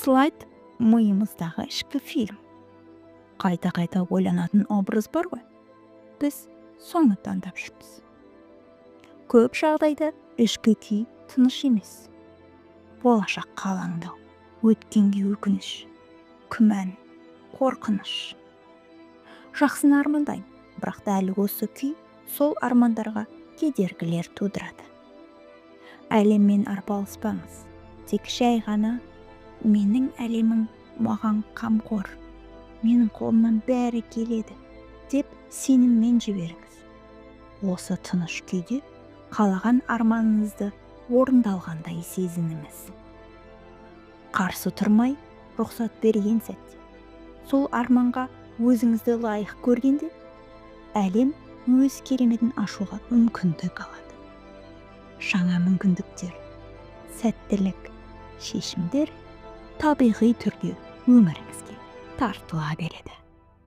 Слайд миымыздағы ішкі фильм. Қайта-қайта ойланатын образ бар ғой. Біз соны таңдап жүрміз. Көп жағдайда ішкі күй тыныш емес. Болашаққа алаңдау, өткенге өкініш, күмән, қорқыныш. Жақсыны армандаймын, бірақ дәл осы күй сол армандарға кедергілер тудырады. Әлеммен арпалыспаңыз, тек жай ғана менің әлемім маған қамқор, менің қолымнан бәрі келеді деп сеніммен жіберіңіз. Осы тыныш күйде қалаған арманыңызды орындалғандай сезініңіз. Қарсы тұрмай, рұқсат берген сәтте, сол арманға өзіңізді лайық көргенде, әлем өз кереметін ашуға мүмкіндік алады. Жаңа мүмкіндіктер, сәттілік, шешімдер табиғи түрде өміріңізге тартыла береді.